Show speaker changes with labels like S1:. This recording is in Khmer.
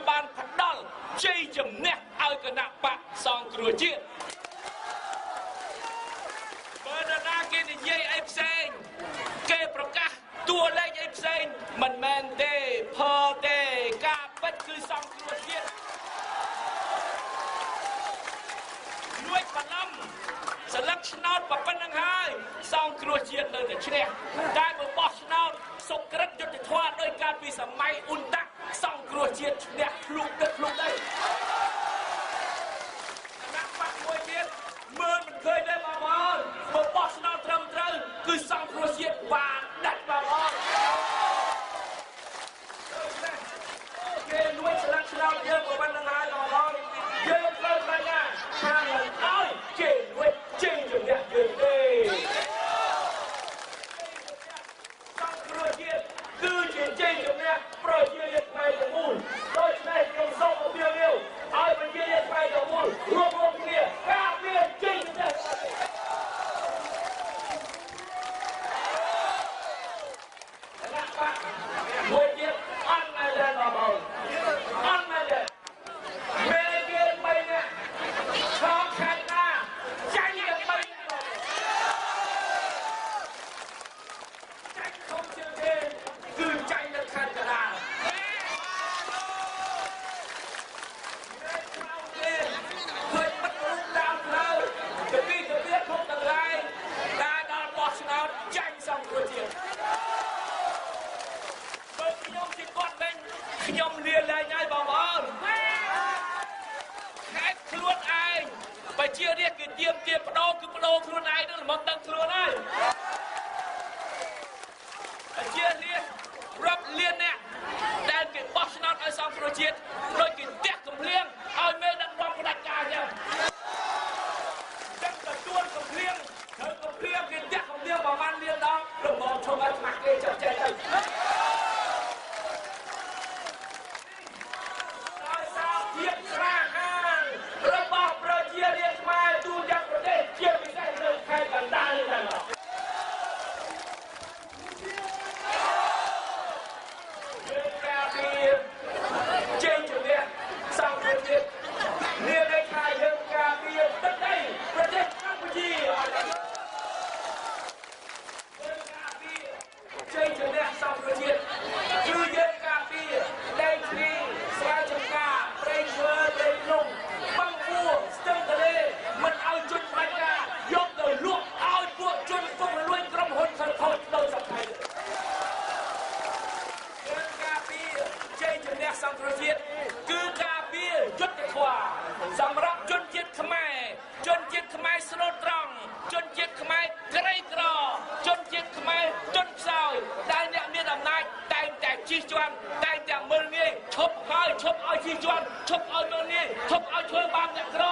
S1: បានផ្ដល់ជ័យជំនះឲ្យគណៈបកសង្គ្រោះជាតិបើនរណាគេនិយាយអីផ្សេងគេប្រកាសតួលេខអីផ្សេងមិនមែនទេផទេការពិតគឺសង្គ្រោះជាតិលួចបន្លំសន្លឹកឆ្នោតប៉ុណ្្នឹងហើយសង្គ្រោះជាតិនៅតែឈ្នះតែបើបោះឆ្នោតសុក្រិតយុត្តិធម៌ដោយកាលពីសម័យអ៊ុនតាក់សង្គ្រោះជាតិឈ្នះភ្លុកទឹកភ្លុកដីគណៈបកមួយទៀតមើលមិនឃើញទេបងប្អូនបើបោះឆ្នោតត្រឹមត្រូវគឺសង្គ្រោះជាតិបានដាច់បងប្អូនគេលួចស្លាក់ឆ្នោតយើងប៉ុណ្្នឹងហើយបងប្អូនយើងត្រូវបញ្ញាថាមិនឲ្យគេលួចជ័យជំនះយើងទេសង្គ្រោះជាតិគឺជាជ័យជំនះប្រជារាស្ត្រខ្មែរទាំងមូលដូច្នេះខ្ញុំសូមអំពាវនាវឲ្យប្រជារាស្ត្រខ្មែរទាំងមូលរួមរួមគ្នាការពារជ័យជំនះគណៈបកមួយទៀតអត់មែនទេបងប្អូនអត់មែនទេមេគេ3នាក់ឆោខេត្តណាចាញ់តែ3នាក់ចាញ់ធំជាងគេគឺចាញ់នៅខេត្តកណ្ដាលគេឃើញបិទរូបតាមផ្លូវទៅពីទៅទៀតគ្រប់កន្លែងតែដល់បោះឆ្នោតចាញ់សង្គ្រោះជាតិបើខ្ញុំជាគាត់វិញខ្ញុំលាលែងហើយបងប្អូនខេត្តខ្លួនឯងបើជារាជគេទៀមទាបដោគឺបដូរខ្លួនឯងនឹងល្មមដឹងខ្លួនហើយជារាជរាប់លានអ្នកដែលគេបោះឆ្នោតឲ្យសង្គ្រោះជាតិដោយគេទះកំភ្លៀងឲ្យមេដឹកនាំផ្ដាច់ការចឹងចឹងទទួលកំភ្លៀងត្រូវកំភ្លៀងគេទះកំភ្លៀងប្រហែលលានដងល្មមឈប់ឲ្យខ្មាស់គេចាប់ចេះទៅដោយសារភាពក្លាហានរបស់ប្រជារាស្ត្រខ្មែរទូទាំងប្រទេសជាពិសេសនៅខេត្តកណ្ដាលនេះតែមកយើងការពារជ័យជំនះសង្គ្រោះជាតិមានន័យថាយើងការពារទឹកដីប្រទេសកម្ពុជាយើងការពារជ័យជំនះសង្គ្រោះជាតិគឺយើងការពារដីធ្លីស្រែចម្ការព្រៃឈើព្រៃភ្នំបឹងបួស្ទឹងទន្លេមិនឲ្យជនផ្ដាច់ការយកទៅលក់ឲ្យពួកជនពុករលួយក្រុមហ៊ុនខិលខូចដោយសព្វថ្ងៃយើងការពារជ័យជំនះសង្គ្រោះជាតិគឺការពារយុត្តិធម៌សម្រាប់ជនជាតិខ្មែរជនជាតិខ្មែរស្លូតត្រង់ជនជាតិខ្មែរក្រីក្រជនជាតិខ្មែរជនខ្សោយដែលអ្នកមានអំណាចតែងតែជិះជាន់តែងតែមើលងាយឈប់ហើយឈប់ឲ្យជិះជាន់ឈប់ឲ្យមើលងាយឈប់ឲ្យធ្វើបាបអ្នកក្រ